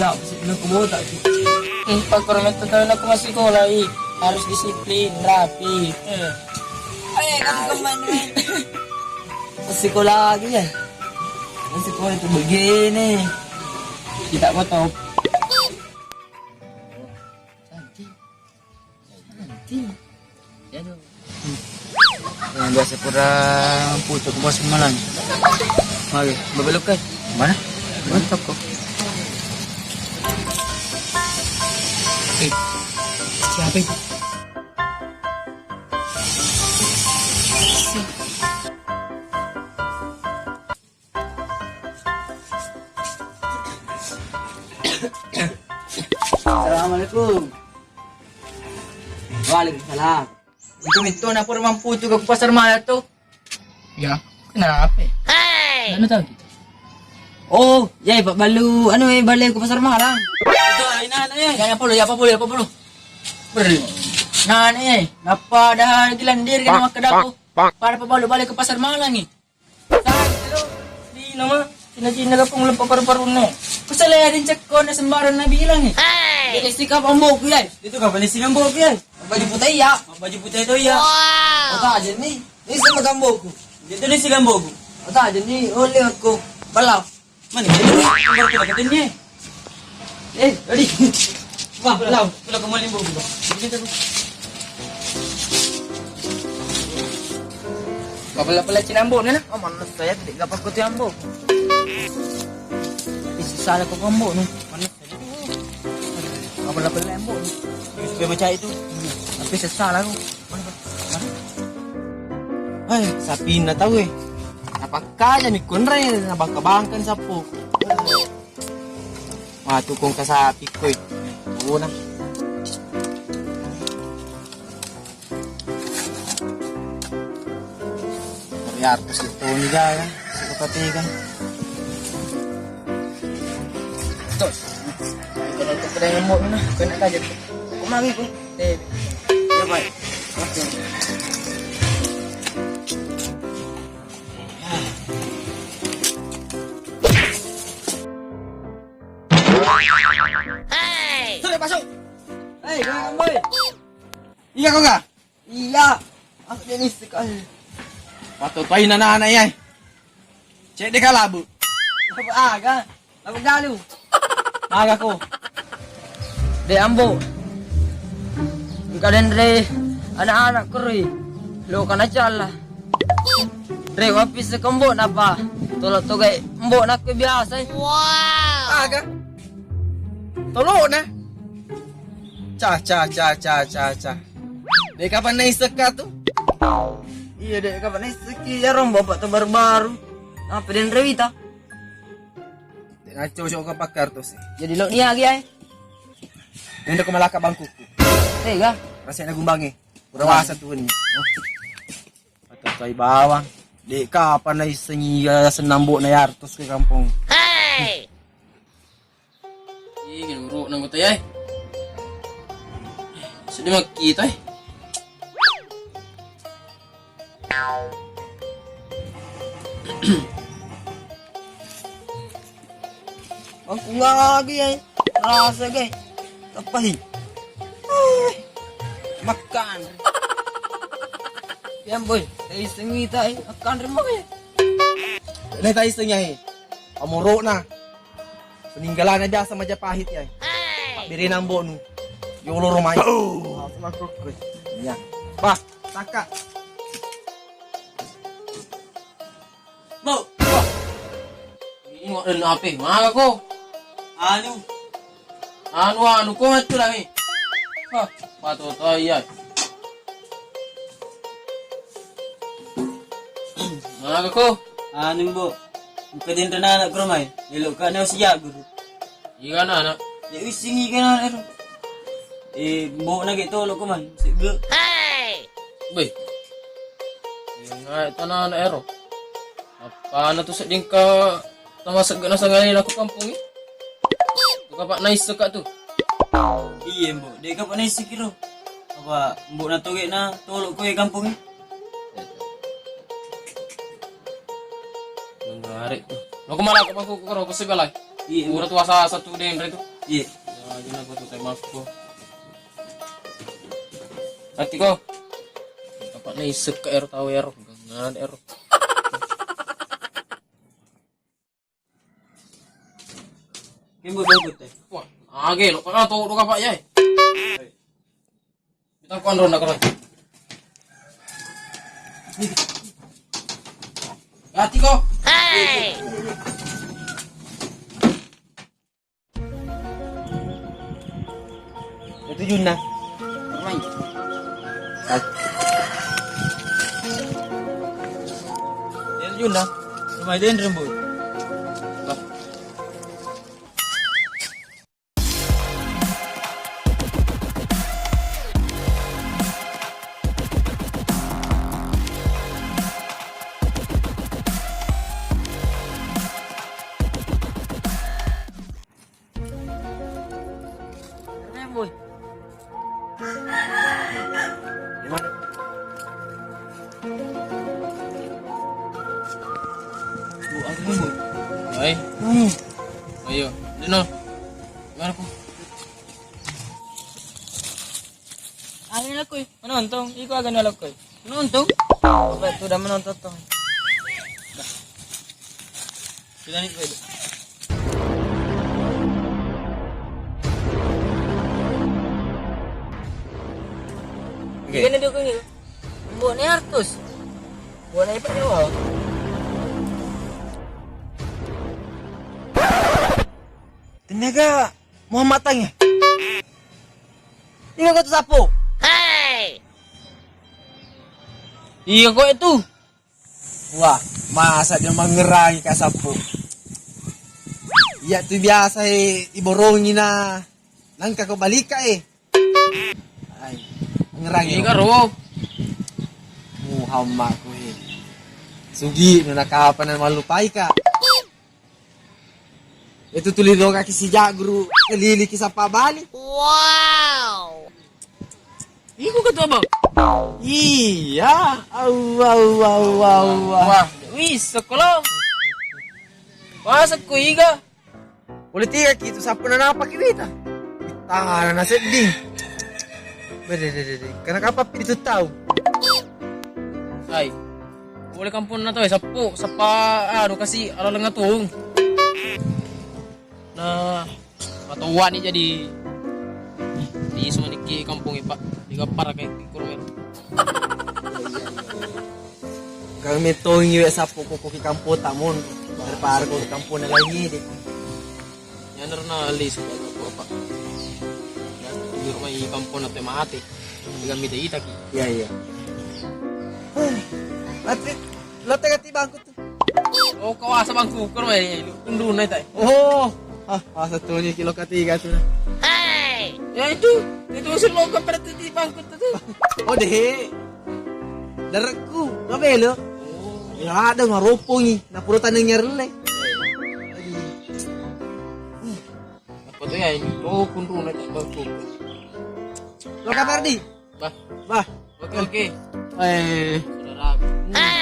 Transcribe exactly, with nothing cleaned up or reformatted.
Tak, masih belum kubota. Eh, pakor metto tahu aku masih sekolah, ih. Harus disiplin, rapi. Eh. Eh, kamu kemana? Masih sekolah lagi ya? Masih sekolah itu begini. Kita mau top. Cantik. Cantik. Ya tuh. Yang biasa kurang pucuk bos malam. Mari, bebelok kai. Mana? Mana toko? Eh, siapa itu? Assalamualaikum. Waalaikumsalam. Itu itu na pura mamputu ke pasar malam tuh. Ya, kenapa? Anu tahu gitu. Oh, ya, Pak Balu, anu, eh, balik ke pasar malam. Itu, ah, ina, ina, ya. Ya, apa lu, ya, apa lu, ya, apa lu? Beri. Nah, nih, eh, napa ada gilandir kan makkeda aku? Pada Pak Balu balik ke pasar malam nih. Sai, lo, di nama, cina-cina kapung lepa paru-parune. Kusale ada cekko na sembarang na bilang ni. Hey! Ini si kapang boku ya. Itu kapang si kapang boku ya. Baju putih ya. Baju putih itu ya. Wow. Otak aja ni. Ini sama gamboku. Itu ni si gamboku. Otak aja ni, oleh aku. Balap. Mana? Ini gambar kita katanya. Eh, ready? Wah, lau, lau kamu limbo juga. Ini tuh. Pala-pala cinambo ni nah. Oh, mana saya tidak dapat kau tiambo. Bisa salah kau ambo ni. Mana saya? Pala-pala ambo ni. Supaya macam itu. Tapi sesal aku. Hai, sapinna tau e. Napakkaja mi konrai, nabangka-bangka sappo. Matu kong ka sapi koi. Bona. Riar ko si Toni ga, si Kapatega. Tos. Kalau tu kena ngembok ni nah, kena kaget. Kemari ko. Eh, ya, baik. Oke. Sudah masuk. Hei, Bang Boy. Iya, kau kah? Iya. Aku jadi sekali. Waktu kau ina anak-anak ya. Cek deh kalau bu. Apa aga? Apa galu? Aga ko. De ambo. Engka denre anak-anak kuri. Lo kana calla. Re wapis kembo napa? Tolok togai embo nakku biasa. Wow. Aga? Tolok na. Ca, ca, ca, ca, ca, ca. Dek kapan naisek ka tu? Iya, dek kapan naisek ki? Ya, rong bapak tu baru-baru. Apa den rewita? Dek ngaco cocok ke pakar tu sih. Jadi lo nia gi ai. Nenda ko malaka bangkuku. Tega? Rasanya gumbangi. Udah wasa tu ni. Atau kai bawang. Dek kapan naisengi ya senambo na yartos ke kampung. Hey! Ih, gini uruk nang kota ya. Sedih maki tu eh. Aku lagi ya. Rasa gai. Tapahi. Makan. Yang boy, taisengi tai makan rumah ya. Ini taisengi ai. Amorok na. Peninggalanna biasa Majapahit ya. Pak Bere Nambonu. Yolo romai. Iya. Bah, taka. Bo. Ingo den ape? Maga ko? Anu. Anu, anu ko matu lagi. Hah, pato to iya. Maga ko? Anu, Bo. Engka denre anak ke rumah. Elok ka neo sejak guru. Iya anak. Ya wissing ikan anak ero. Eh, bo na ge tolo ko man. Sege. Hei. Beh. Ingat tanah anak ero. Apa na tu sedingka tama sege na sangai aku kampung ni. Tu kapak naisek ka tu. Iya, Mbok. Dek kapak naisek kiro. Apa Mbok na toge na tolo ko e kampung ni. Menarik tu. Lo kemana aku bangku karo ko sebelah. Iya, Mbok. Ura tu asa satu denre tu. Iya. Nah, gimana kau tuh, teh, maaf, kok. Mati, kok. Apa nih, isep ke ero, tahu ero, gangan ero. Kembo, bagus, teh. Wah, age lo, kau tahu, lo, kapak, ya? Kita kuan ronda, kau. Hati, kok. Hei! Itu Junna. Main. Ya, Junna. Rumah itu yang rembut. Bah. Remboy. Gimana? Bu, aku Remboy. Oi. Hmm. Ayo, Dino. Gimana, ku? Ayo, aku. Menonton, iko aga nalokoi. Menonton? Apa itu udah menonton tuh? Sudah nih, gue. Oke. Gini dukung itu. Mbok ne artus. Mbok ne apa nih, wow? Tenaga, Muhammad Tang ya? Iya, kau tuh sapu. Hei! Iya, kok itu? Wah, masa dia mengerangi kak sapu? Iya tuh biasa, eh, iborongi na. Nangka kau balika, eh. Ai, mengerangi. Iya, ro. Muhammad ku, eh. Sugi, nuna kapan malupai kak? Itu tuli dogaki sijak guru, kelili ki sapa bali. Wow. Iku ketua bang. Iya. Au, au, au, au, au. Wah, wis sekolah. Wah, sekku iga. Boleh tiga ki itu sapu nanapa ki wita. Tangan na sedding. Bede, bede, bede. Karena kapan itu tahu? Hai. Boleh kampung na tau, eh, sapu, sapa, anu, kasi ala lenga tung. Nah, matoa ni jadi. Di semaniki kampung, Pak. Di gapar kayak kurung. Kami tongi we sapu koko ki kampung tamun. Daripada koko ki kampung lain ini. Yanaro na lisu, apa? Ya, di rumah i kampung na te mate. Tiga mite itaki. Iya, iya. Mati, lo tega ti bangku tu. Oh, kau asa bangku, kau mai lu kundu nai tai. Oh, ah, asa tu ni kilo ketiga tu. Hei! Ya itu, itu si lo ke berarti di bangku tu tu. Oh, deh. Darekku, mabelo. Ya ada maropongi, na pura taneng nyarelle. Apa tu ya ini? Oh, kundu nai tai bangku. Lo kabar di? Bah. Bah. Oke, oke. Eh. Saudara.